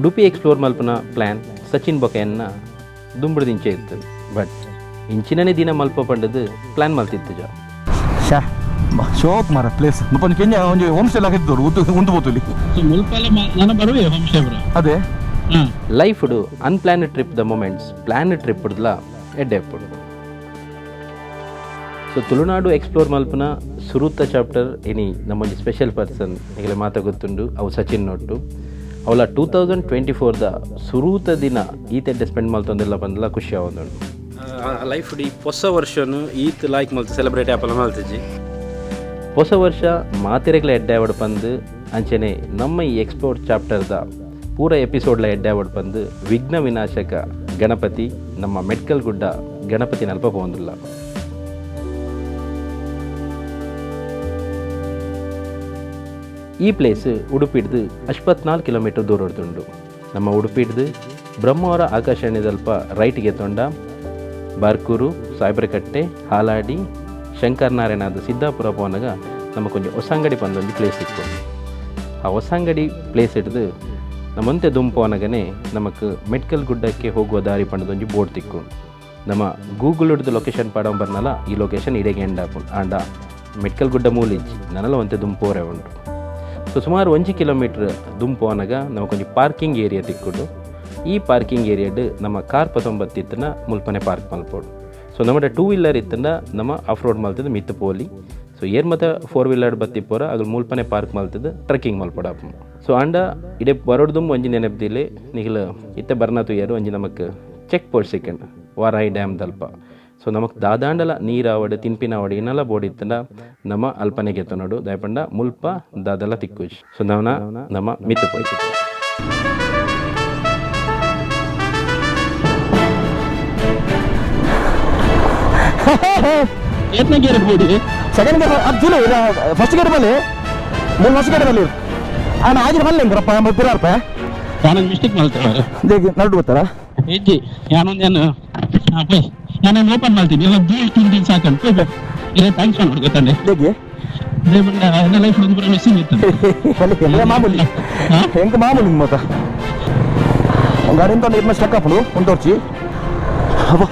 Udupi explore ಮಲ್ಪನ plan Sachin ಬೊಕ ಎನ್ನ ದುಂಬುಡ್ದಿಂಚೆ ಇತ್ತು. ಬಟ್ ಇಂಚಿನನೇ ದಿನ ಮಲ್ಪ ಪಂಡದು ಪ್ಲ್ಯಾನ್ ಮಲ್ತಿತ್ತು. ಶಾ ಶೋಕ್ ಮಾರ ಪ್ಲೇಸ್. ಮುಲ್ಪ ಕೆಂಜ ಒಂಜಿ ಹೋಮ್ ಸ್ಟೇ ಹಾಕಿದ್ದು ಉಂಟು ಉಂಟು ಪೋತುಲಿ. ಸೊ ಮುಲ್ಪಲ ನನ ಬರುವೆ ಹೋಮ್ ಸ್ಟೇ ಬ್ರೋ. ಅದೇ. ಹಾಂ. ಲೈಫ್ಡು unplanned trip the moments planned trip ಡ್ಲ ಎಡ್ಡೆ ಇಪ್ಪುಡು. ಸೊ ತುಳುನಾಡು ಎಕ್ಸ್ಪ್ಲೋರ್ ಮಲ್ಪನ ಸುರುತ ಚಾಪ್ಟರ್ ಇನಿ ನಮ್ಮೊಂಜಿ ಸ್ಪೆಷಲ್ ಪರ್ಸನ್ ನಿಗಲೆ ಮಾತ ಗೊತ್ತುಂಡು, ಅವು ಸಚಿನ್ ನೊಟ್ಟು. ಅವಲ 2024ದ ಸುರೂತ ದಿನ ಈತೆಡ್ಡೆ ಸ್ಪೆಂಡ್ ಮಲ್ತೊಂದೆಲ್ಲ ಬಂದಲ ಖುಷಿ ಆವೊಂದುಂಡು. ಲೈಫ್ ಡಿ ಹೊಸ ವರ್ಷನು ಈತ್ ಲೈಕ್ ಮಲ್ತು ಸೆಲೆಬ್ರೇಟ್ ಆಪಲ ಮಲ್ತಿಜಿ. ಹೊಸ ವರ್ಷ ಮಾತೆರೆಗ್ಲ ಎಡ್ಡೆ ಆವಡ್ ಪಂದು, ಅಂಚನೆ ನಮ್ಮ ಈ ಎಕ್ಸ್ಪ್ಲೋರ್ ಚಾಪ್ಟರ್ದ ಪೂರ ಎಪಿಸೋಡ್ಲ ಎಡ್ಡೆ ಆವಡ್ ಪಂದು ವಿಘ್ನ ವಿನಾಶಕ ಗಣಪತಿ ನಮ್ಮ ಮೆಟ್ಕಲ್ ಗುಡ್ಡ ಗಣಪತಿ ನಲ್ಪ ಪೋಂದುಲ್ಲ. ಈ ಪ್ಲೇಸ್ ಉಡುಪಿಡ್ದು 84 ಕಿಲೋಮೀಟರ್ ದೂರ ಉಂಡು. ನಮ್ಮ ಉಡುಪಿಡ್ದು ಬ್ರಹ್ಮಾವರ ಆಕಾಶವಾಣಿದಲ್ಪ ರೈಟ್ಗೆ ತೊಂಡ ಬಾರ್ಕೂರು, ಸಾಯ್ಬ್ರಕಟ್ಟೆ, ಹಾಲಾಡಿ, ಶಂಕರನಾರಾಯಣದ ಸಿದ್ದಾಪುರ ಪೋನಗ ನಮ್ಮ ಕೊಂಚ ಹೊಸಂಗಡಿ ಪಂದೊಂದು ಪ್ಲೇಸ್ ಇತ್ತು. ಆ ಹೊಸಂಗಡಿ ಪ್ಲೇಸ್ ಹಿಡ್ದು ನಮ್ಮಂತೆ ದುಂಪೋನಗನೆ ನಮಕ್ ಮೆಟ್ಕಲ್ ಗುಡ್ಡಕ್ಕೆ ಹೋಗುವ ದಾರಿ ಪಂಡದೊಂಜಿ ಬೋರ್ಡ್ ತಿಕ್ಕು. ನಮ್ಮ ಗೂಗಲ್ ಹಿಡ್ದು ಲೊಕೇಶನ್ ಪಾಡೋ ಬರ್ನಲ್ಲ, ಈ ಲೊಕೇಶನ್ ಇಡೆಗೆ ಎಂಡ್ ಆಪುಂಡು. ಆಂಡ ಮೆಟ್ಕಲ್ ಗುಡ್ಡ ಮೂಲಿಜ್ಜಿ, ನನಲ ಒಂತೆ ದುಂಪೋರೆ ಉಂಟು. ಸೊ ಸುಮಾರು 1 ಕಿಲೋಮೀಟ್ರ್ ದುಂಪು ಅನಗ ನಮಕೊಂಜಿ ಪಾರ್ಕಿಂಗ್ ಏರಿಯಾ ತಿಕ್ಕುಂಡು. ಈ ಪಾರ್ಕಿಂಗ್ ಏರಿಯಾಡ್ ನಮ್ಮ ಕಾರ್ ಪತ್ತೊಂಬತ್ತಿತ್ತನ ಮುಲ್ಪನೆ ಪಾರ್ಕ್ ಮಲ್ಪೋಡು. ಸೊ ನಮ್ಮ ಟೂ ವೀಲರ್ ಇತ್ತಂಡ ನಮ್ಮ ಆಫ್ ರೋಡ್ ಮಲ್ತದ ಮಿತ್ತು ಪೋಲಿ. ಸೊ ಏರ್ ಮತ ಫೋರ್ ವೀಲರ್ ಬತ್ತಿಪ್ಪೋರ ಅಗಲ್ ಮುಲ್ಪನೆ ಪಾರ್ಕ್ ಮಲ್ತದ ಟ್ರೆಕ್ಕಿಂಗ್ ಮಲ್ಪೋಡು ಆಪುಂಡು. ಸೊ ಆಂಡ ಇಡೆ ಬರೋಡ್ದುಂ ಒಂಜಿ ನೆನಪುದಿಲೆ, ನಿಗಲ ಇತ್ತೆ ಬರ್ನ ತುಯ್ಯರು ಒಂಜಿ ನಮಕ್ ಚೆಕ್ ಪೋಸ್ಟ್ ಸಿಕ್ಕಂಡು ವಾರಾಯಿ ಡ್ಯಾಮ್ ದಲ್ಪ. ಸೊ ನಮಕ್ ದಾದಾಂಡಲ ನೀರಾವಡ್ ತಿನ್ಪಿನಾವಡ್ ಇನ್ನಲ ಬೋಡಿತ್ತಂಡ ನಮ್ಮ ಅಲ್ಪನೆ ಗೆತ್ತನೋಡು, ದಯಪಂಡ ಮುಲ್ಪ ದಾದಲ ತಿಕ್ಕುಜ್. ಸೊ ನವನ ನಮ್ಮ ಮಿತ್ತು ಪೋಯ್ತು. ಏತ್ನ ಗೇರ್ ಬೋಡಿ? ಸೆಕೆಂಡ್ ಗೇರ್ ಅದು ಫಸ್ಟ್ ಗೇರ್ ಬಲ್ಲಿ ಮೂರು ಫಸ್ಟ್ ಗೇರ್ ಬಲ್ಲಿ ಆನ ಆಜಿರ ಬಲ್ಲೆ ರಪ್ಪ ಪಿರಾರ್ಪ. ಯಾನೊಂದು ಮಿಸ್ಟೇಕ್ ಮಲ್ತಾರೆ. ನಡು ಗೊತ್ತಾರ. ಹೆಜ್ಜಿ ಯಾನೊಂದು ಏನು ಹಾಂ ಪೋಯ್, ನಾನೇನು ಓಪನ್ ಮಾಡ್ತೀನಿ ಎಲ್ಲ ಧೂಳು ತಿಂದು ಸಾಕಂಡು ಪೋಯ್. ಇದೇ thanks ಮಾಡ್ಬಿಡು ಗೊತ್ತಂಡೆ. ದೇಗಿ? ಇದೇ ಬಂದ ನನ್ನ ಲೈಫ್ ಒಂದು ಪೂರ ಮಿಸ್ಸಿಂಗ್ ಇತ್ತು. ಬಲ್ಲಿ ಮಾಮೂಲಿ. ಹಾಂ. ಎಂಕ ಮಾಮೂಲಿ ಮತ್ತ ಗಾಡಿ ಅಂತ ಇರ್ನ ಸ್ಟಕ್ ಆಪುಂಡು ಉಂಟೋರ್ಚಿ. ಅಬ್ಬಾ,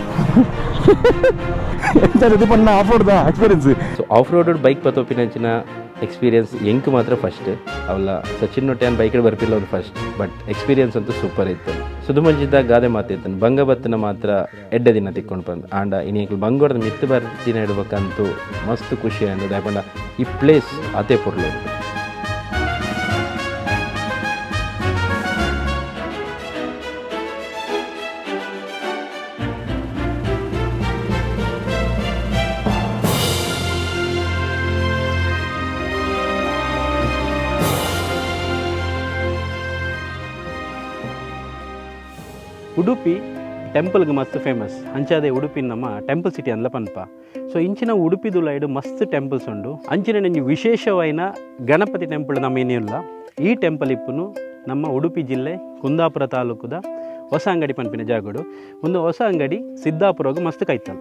ಎಂತ ಇದು ಪಣ್ಣ of road experience. So off road bike ಪತೋಪಿನಂಚಿನ experience ಎಂಕ್ ಮಾತ್ರ ಫಸ್ಟ್. ಅವಲ್ಲ ಸಚಿನ್ ನೊಟ್ಟೆ ಬೈಕ್ ಬರ್ಪಿಲ್ಲ ಒಂದು ಫಸ್ಟ್, ಬಟ್ ಎಕ್ಸ್ಪೀರಿಯನ್ಸ್ ಅಂತೂ ಸೂಪರ್ ಇತ್ತು. ಸುಧುಮಂಜಿದ್ದ ಗಾದೆ ಮಾತಿತ್ತು, ಬಂಗ ಬತ್ತನ ಮಾತ್ರ ಎಡ್ಡೆ ದಿನ ತಿಕ್ಕೊಂಡು ಬಂದು. ಆಂಡ ಇನಿ ಬಂಗೋಡದ ಮಿತ್ತು ಬರ್ತಿನ ಇಡ್ಬೇಕಂತೂ ಮಸ್ತ್ ಖುಷಿ ಅಂದ. ಯಾಕಂಡ ಈ ಪ್ಲೇಸ್ ಅದೇ ಪೊರ್ಲು. ಉಡುಪಿ ಟೆಂಪಲ್ಗೆ ಮಸ್ತ್ ಫೇಮಸ್. ಅಂಚಾದೆ ಉಡುಪಿ ನಮ್ಮ ಟೆಂಪಲ್ ಸಿಟಿ ಅಂದ್ಲ ಪನ್ಪ. ಸೊ ಇಂಚಿನ ಉಡುಪಿದುಲೈಡು ಮಸ್ತ್ ಟೆಂಪಲ್ಸ್ ಉಂಡು. ಅಂಚಿನ ನಂಜಿ ವಿಶೇಷವಾಯಿನ ಗಣಪತಿ ಟೆಂಪಲ್ ನಮ್ಮ ಏನಿಲ್ಲ. ಈ ಟೆಂಪಲ್ ಇಪ್ಪುನು ನಮ್ಮ ಉಡುಪಿ ಜಿಲ್ಲೆ ಕುಂದಾಪುರ ತಾಲೂಕುದ ಹೊಸ ಅಂಗಡಿ ಪನ್ಪಿನ ಜಾಗಡು. ಒಂದು ಹೊಸ ಅಂಗಡಿ ಸಿದ್ದಾಪುರಗು ಮಸ್ತ್ ಕೈತಲ್.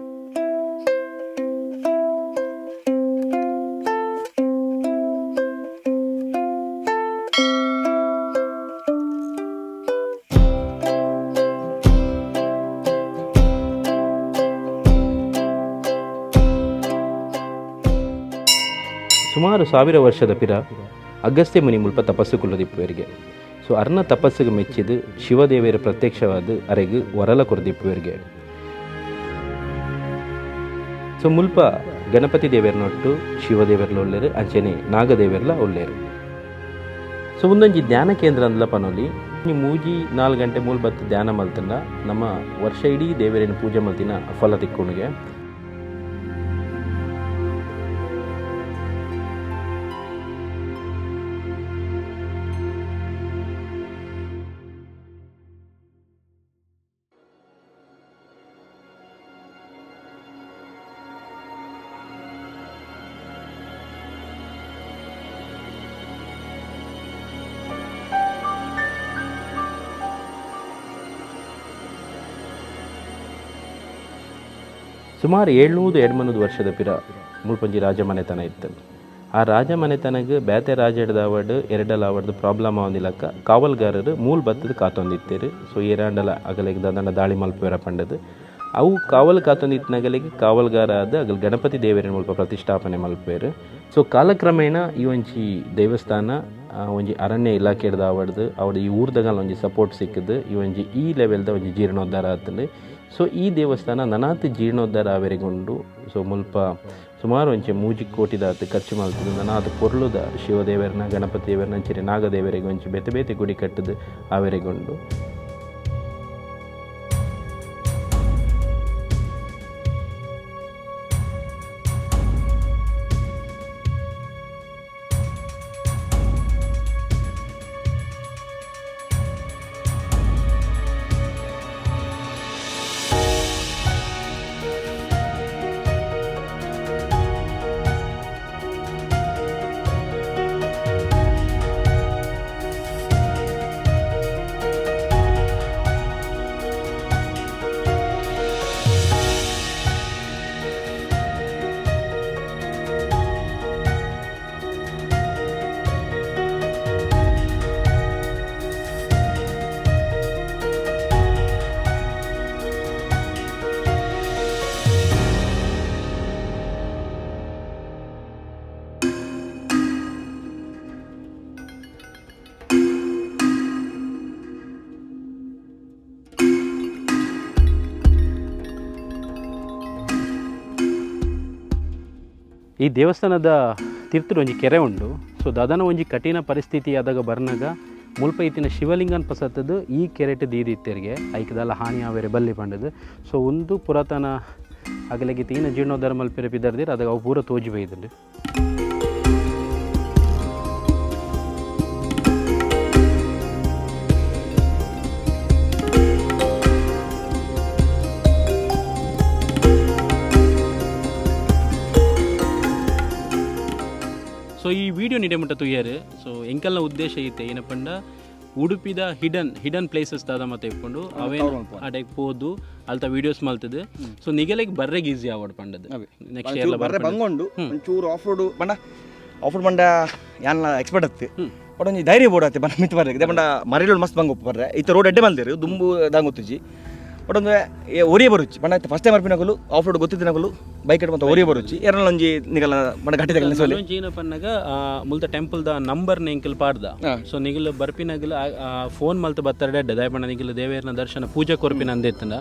ಸುಮಾರು 1000 ವರ್ಷದ ಪಿರ ಅಗಸ್ತ್ಯ ಮುನಿ ಮುಲ್ಪ ತಪಸ್ಸು ಕುಲ್ಲದಿಪ್ಪುವರಿಗೆ. ಸೊ ಅರ್ನ ತಪಸ್ಸಿಗೆ ಮೆಚ್ಚಿದು ಶಿವದೇವಿಯರ ಪ್ರತ್ಯಕ್ಷವಾದ ಅರೆಗು ವರಲ ಕೊರದಿಪ್ಪುವರಿಗೆ. ಸೊ ಮುಲ್ಪ ಗಣಪತಿ ದೇವರನೊಟ್ಟು ಶಿವದೇವರ್ಲ ಉಲ್ಲೇರು, ಅಂಚನೆ ನಾಗದೇವರ್ಲ ಉಲ್ಲೇರು. ಸೊ ಒಂದೊಂಜಿ ಧ್ಯಾನ ಕೇಂದ್ರ ಅಂದ್ಲ ಪನೊಲಿ. ಮೂಜಿ 4 ಗಂಟೆ ಮೂಲ ಬತ್ತು ಧ್ಯಾನ ಮಲ್ತಂಡ ನಮ್ಮ ವರ್ಷ ಇಡೀ ದೇವರೇನು ಪೂಜೆ ಮಲ್ತಿನ ಫಲ ತಿಕ್ಕೊಣಿಗೆ. ಸುಮಾರು 780 ವರ್ಷದ ಪಿರ ಮುಲ್ಪಂಜಿ ರಾಜಮನೆತನ ಇತ್ತು. ಆ ರಾಜ ಮನೆತನಗ್ ಬೇತೆ ರಾಜಡ್ದಾವಡ್ ಎರಡಲಾವಡ್ದು ಪ್ರಾಬ್ಲಮ್ ಆವೊಂದಿಲಕ್ಕ ಕಾವಲ್ಗಾರರು ಮೂಲ್ ಬತ್ತದ ಕಾತೊಂದಿತ್ತೇರು. ಸೊ ಏರಾಂಡಲ ಅಗಲೆಗ್ ದಾದಂಡ ದಾಳಿ ಮಲ್ಪುವೆರ ಪಂಡದು ಅವು ಕಾವಲ್ ಕಾತೊಂದಿತ್ತಿನಗಲಿಗೆ ಕಾವಲ್ಗಾರ ಆದ್ ಅಗಲ್ ಗಣಪತಿ ದೇವೆರೆನ ಮುಲ್ಪ ಪ್ರತಿಷ್ಠಾಪನೆ ಮಲ್ಪುವೆರ್. ಸೊ ಕಾಲಕ್ರಮೇಣ ಈ ಒಂಜಿ ದೇವಸ್ಥಾನ ಒಂಜಿ ಅರಣ್ಯ ಇಲಾಖೆಡ್ದ್ ಆವಡ್ದು ಅವಡ್ ಈ ಊರ್ದಗಲ ಒಂಜಿ ಸಪೋರ್ಟ್ ಸಿಕ್ಕದು ಈ ಒಂಜಿ ಈ ಲೆವೆಲ್ದ ಒಂಜಿ ಜೀರ್ಣೋದ್ಧಾರ ಆತುಂಡು. ಸೊ ಈ ದೇವಸ್ಥಾನ ನನಾತ್ ಜೀರ್ಣೋದ್ಧಾರ ಆವೆರೆಗುಂಡು. ಸೊ ಮುಲ್ಪ ಸುಮಾರು ಒಂಜಿ 3 ಕೋಟಿದಾತ್ ಖರ್ಚು ಮಲ್ತುದು ನನಾತ್ ಪೊರ್ಲುದ ಶಿವದೇವರನ ಗಣಪತಿ ದೇವರನ ಅಂಚನೆ ನಾಗದೇವರಿಗೆ ಒಂಜಿ ಬೇತೆ ಬೇತೆ ಗುಡಿ ಕಟ್ಟುದು ಆವೆರೆಗುಂಡು. ಈ ದೇವಸ್ಥಾನದ ತಿರ್ತುಡು ಒಂಜಿ ಕೆರೆ ಉಂಡು. ಸೊ ದಾದನ ಒಂಜಿ ಕಠಿಣ ಪರಿಸ್ಥಿತಿ ಆದಾಗ ಬರ್ನಾಗ ಮುಲ್ಪ ಇತ್ತಿನ ಶಿವಲಿಂಗನ್ ಪಸತ್ತದು ಈ ಕೆರೆಟ್ ದೀದಿತ್ತೆರ್ಗೆ ಐಕದಲ್ಲ ಹಾನಿ ಆವೆರೆ ಬಲ್ಲಿ ಪಂಡದು. ಸೊ ಒಂದು ಪುರಾತನ ಅಗಲಗಿ ತೀನ ಜೀರ್ಣೋದ್ಧಾರ ಮಲ್ಪೆರೆ ಪಿದರ್ದಿರ್ ಅದಾಗ ಅವು ಪೂರ ತೋಜಿ ಬೈದುಂಡು. ಸೊ ಈ ವಿಡಿಯೋ ನಿಡೆ ಮುಟ್ಟ ತುಯ್ಯರು. ಸೊ ಎಂಕಲ್ನ ಉದ್ದೇಶ ಐತೆ ಏನಪ್ಪಂಡ ಉಡುಪಿದ hidden hidden places ದಾದ ಮತ್ತೆ ಇಟ್ಕೊಂಡು ಅವೇ ಅಡೆಗ್ ಪೋದು ಅಲ್ತ ವೀಡಿಯೋಸ್ ಮಲ್ತದೆ. ಸೊ ನಿಗಲೆಗ್ ಬರ್ರೆಗ್ ಈಸಿ ಆವಡ್ ಪಂಡದು ನೆಕ್ಸ್ಟ್ ಇಯರ್ ಬರ್ರೆ ಬಂಗೊಂಡು ಒಂಚೂರು ಆಫ್ ರೋಡ್ ಬಂಡ ಆಫ್ ರೋಡ್ ಬಂಡ ಯಾನ್ಲ ಎಕ್ಸ್ಪರ್ಟ್ ಅತ್ತೆ ಬಟ್ ಒಂಜಿ ಧೈರ್ಯ ಬೋರ್ಡ್ ಅತ್ತೆ ಬಂಡ ಮಿತ್ ಬರ್ರೆ ಬಂಡ ಮರಿಲೋಡ್ ಮಸ್ತ್ ಬಂಗ್ ಬರ್ರೆ ಇತ್ತ ರೋಡ್ ಎಡ್ಡೆ ಬಂದಿರು ದುಂಬು ದಾಂಗ್ ಗೊತ್ತಿಜ್ಜಿ ಬಟ್ ಒಂದು ಒರಿಯ ಬರುಚ್ಚಿ ಬಂಡ ಫಸ್ಟ್ ಟೈಮ್ ಬರ್ಪಿನಕುಲು ಆಫ್ ರೋಡ್ ಗೊತ್ತಿದ್ದನಕುಲು ಬೈಕ್ ಮತ್ತೆ ಒರಿಯ ಬರುಚ್ಚಿ ಎರಡಲ್ಲ ಒಂಜಿ ನಿಗಲ ಬಂಡ ಗಟ್ಟಿ ತಗಲ ಸೋಲಿ ಏನಪ್ಪ ಅನ್ನಗ ಮುಲ್ತ ಟೆಂಪಲ್ the number ಎಂಕಲ್ ಪಾಡ್ದ. ಸೊ ನಿಗಲ್ ಬರ್ಪಿನಗಲ ಫೋನ್ ಮಲ್ತ ಬತ್ತರಡೆ ಅಡ್ಡ ದಾಯಪಣ್ಣ ನಿಗಲ್ ದೇವೇರ್ನ ದರ್ಶನ ಪೂಜೆ ಕೊರ್ಪಿನ ಅಂದೆತ್ತಂಡ.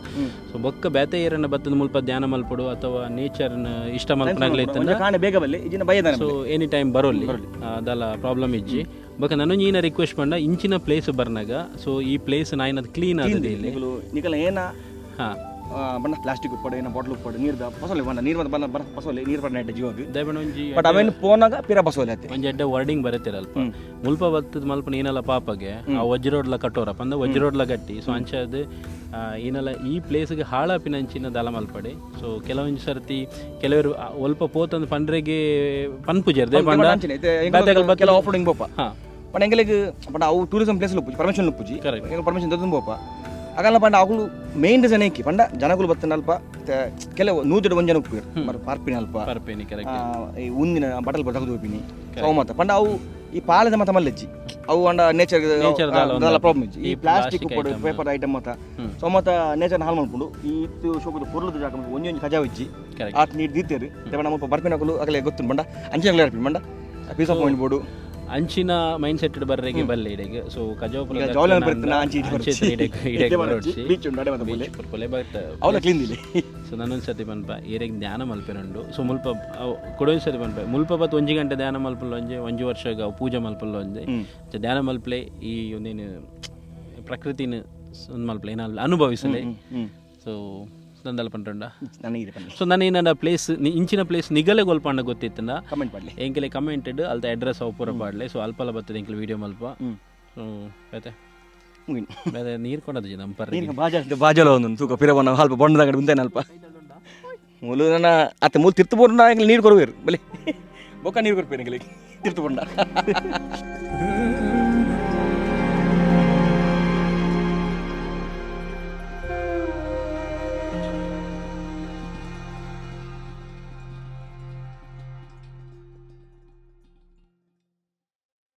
ಸೊ ಬೊಕ್ಕ ಬೇತೆ ಏರನ್ನ ಬತ್ತದ ಮುಲ್ಪ ಧ್ಯಾನ ಮಲ್ಪಡು ಅಥವಾ ನೇಚರ್ನ ಇಷ್ಟ ಮಲ್ಪನಾಗಲ ಇತ್ತಂಡ ಕಾಣೆ ಬೇಗ ಬಲ್ಲಿ ಇಜಿನ ಭಯ. So any time ಬರೋಲ್ಲಿ ಅದಲ್ಲ ಪ್ರಾಬ್ಲಮ್ ಇಜ್ಜಿ. ಬೊಕ್ಕ ನಾನು ಈನ ರಿಕ್ವೆಸ್ಟ್ ಪಂಡ ಇಂಚಿನ ಪ್ಲೇಸ್ ಬರ್ನಾಗ ಸೊ ಈ ಪ್ಲೇಸ್ ನಾಯಿನದು ಕ್ಲೀನ್ ಆದದೆ ಇಲ್ಲಿ ನಿಗಲ ಏನ ಬಣ್ಣ ಪ್ಲಾಸ್ಟಿಕ್ ಉಪ್ಪಡು ಏನ ಬಾಟ್ಲ್ ಉಪ್ಪಡು ನೀರ್ದ ಪಸೋಲೆ ಬಣ್ಣ ನೀರು ಬಣ್ಣ ಬರ ಪಸೋಲೆ ನೀರು ಬಣ್ಣ ಇಟ್ಟ ಜೀವಾಗ ದಯಪಣ್ಣ ಒಂಜಿ ಬಟ್ ಅವೇನು ಪೋನಾಗ ಪಿರ ಪಸೋಲೆ ಅತ್ತೆ ಒಂಜಿ ಎಡ್ಡೆ ವರ್ಡಿಂಗ್ ಬರತ್ತಿರಲ್ಪ ಮುಲ್ಪ ಬತ್ತದ ಮಲ್ಪ ನೀನೆಲ್ಲ ಪಾಪಗೆ ಆ ವಜ್ರೋಡ್ಲ ಕಟ್ಟೋರ ಪಂದ ವಜ್ರೋಡ್ಲ ಗಟ್ಟಿ. ಸೊ ಅಂಚಾದ್ ಈನೆಲ್ಲ ಈ ಪ್ಲೇಸ್ಗೆ ಹಾಳಾಪಿನಂಚಿನ ದಲ ಮಲ್ಪಡೆ. ಸೊ ಕೆಲವೊಂಜಿ ಸರ್ತಿ ಕೆಲವರು ಒಲ್ಪ ಪೋತಂದು ಪಂಡ್ರೆಗೆ ಪನ್ಪುಜೆರ್ ದೇಪಂಡ ಕೆಲವು ಆಫ್ ರೋಡಿಂಗ್ ಪೋಪ ಪಂಡ ಎಂಗಲಿಗೆ ಪಂಡ ಅವು ಟೂರಿಸಂ ಪ್ಲೇಸ್ ಉಪ್ಪುಜಿ ಪರ್ಮಿಷನ್ ಉಪ್ಪುಜಿ ಪರ್ಮಿಷನ್ ದೊಡ್ಡ ಪೋಪ ಆಗಲ್ಲ ಪಂಡ ಅವುಗಳು ಮೇನ್ ರೀಸನ್ ಏಕಿ ಪಂಡ ಜನಗಳು ಬತ್ತನ ಅಲ್ಪ ಕೆಲವು ನೂಜಡು ಒಂಜನ ಉಪ್ಪು ಪಾರ್ಪಿನ ಅಲ್ಪ ಈ ಉಂದಿನ ಬಟಲ್ ತಗದು ಹೋಪಿನಿ ಅವು ಮತ್ತ ಪಂಡ ಅವು ಈ ಪಾಲದ ಮತ ಮಲ್ಲಜ್ಜಿ ಅವು ಅಂಡ ನೇಚರ್ ಪ್ರಾಬ್ಲಮ್ ಇಜ್ಜಿ. ಈ plastic paper item ಮತ ಸೊ ಮತ ನೇಚರ್ ಹಾಳು ಮಲ್ಪುಂಡು ಈ ಇತ್ತು ಶೋಕದ ಪೊರ್ಲದ ಜಾಗ ಒಂಜಿ ಒಂಜಿ ಕಜಾವ್ ಇಜ್ಜಿ ಆತ್ ನೀರು ದೀತೇರು ನಮ್ಮ ಬರ್ಪಿನಕುಲು ಅಗಲೇ ಗೊತ್ತು ಬಂಡ ಅಂಚಿನ ಇರ್ಪಿನ ಬಂಡ piece of mind board ಅಂಚಿನ ಮೈಂಡ್ ಸೆಟ್ ಬರ್ರೆಗೆ ಬಲ್ಲೆ ಇಡೆಗೆ. ಸೊ ಕಜಾವ್ ಸೊ ನಾನೊಂದು ಸತಿ ಪನ್ಪ ಏರೆಗ್ ಧ್ಯಾನ ಮಲ್ಪೆನುಂಡು. ಸೊ ಮುಲ್ಪ ಕೊಡೊಂದು ಸತಿ ಪನ್ಪ ಮುಲ್ಪ ಬತ್ ಒಂಜಿ ಗಂಟೆ ಧ್ಯಾನ ಮಲ್ಪಲ್ಲ ಒಂಜಿ ಒಂಜಿ ವರ್ಷ ಪೂಜೆ ಮಲ್ಪಲ್ಲ ಒಂಜಿ ಧ್ಯಾನ ಮಲ್ಪಲೆ ಈ ಒಂದೇನು ಪ್ರಕೃತಿನ ಒಂದು ಮಲ್ಪಲೆ ಏನಾಲ್ ಅನುಭವಿಸಲೆ. ಸೊ ನಂದಲ್ಲ ಪಂಡ ಸೊ ನಾನು ಏನನ್ನ ಪ್ಲೇಸ್ ಇಂಚಿನ ಪ್ಲೇಸ್ ನಿಗಲೆ ಗೊಲ್ಪಂಡ ಗೊತ್ತಿತ್ತಂಡ ಕಮೆಂಟ್ ಮಾಡಲಿ ಎಂಕಲೆ ಕಮೆಂಟೆಡ್ ಅಲ್ತ ಅಡ್ರೆಸ್ ಅವು ಪೂರ ಪಾಡ್ಲೆ. ಸೊ ಅಲ್ಪಲ ಬರ್ತದೆ ಎಂಕಲೆ ವೀಡಿಯೋ ಮಲ್ಪ. ಸೊ ಬೇತೆ ಬೇತೆ ನೀರು ಕೊಂಡದ್ದು ನಮ್ಮ ಪರ್ರಿ ಬಾಜಲ ಒಂದು ತೂಕ ಪಿರವನ್ನ ಅಲ್ಪ ಬೊಂಡದ ಮುಂದೆ ಅಲ್ಪ ಮೂಲು ನನ್ನ ಅತ್ತೆ ಮೂಲು ತಿರ್ತು ಬೋರ್ನ ಎಂಕಲೆ ನೀರು ಕೊರುವೇರು ಬಲೆ ಬೊಕ್ಕ ನೀರು ಕೊರ್ಪೇರು ಎಂಕಲೆ ತಿರ್ತು ಬೊಂಡ.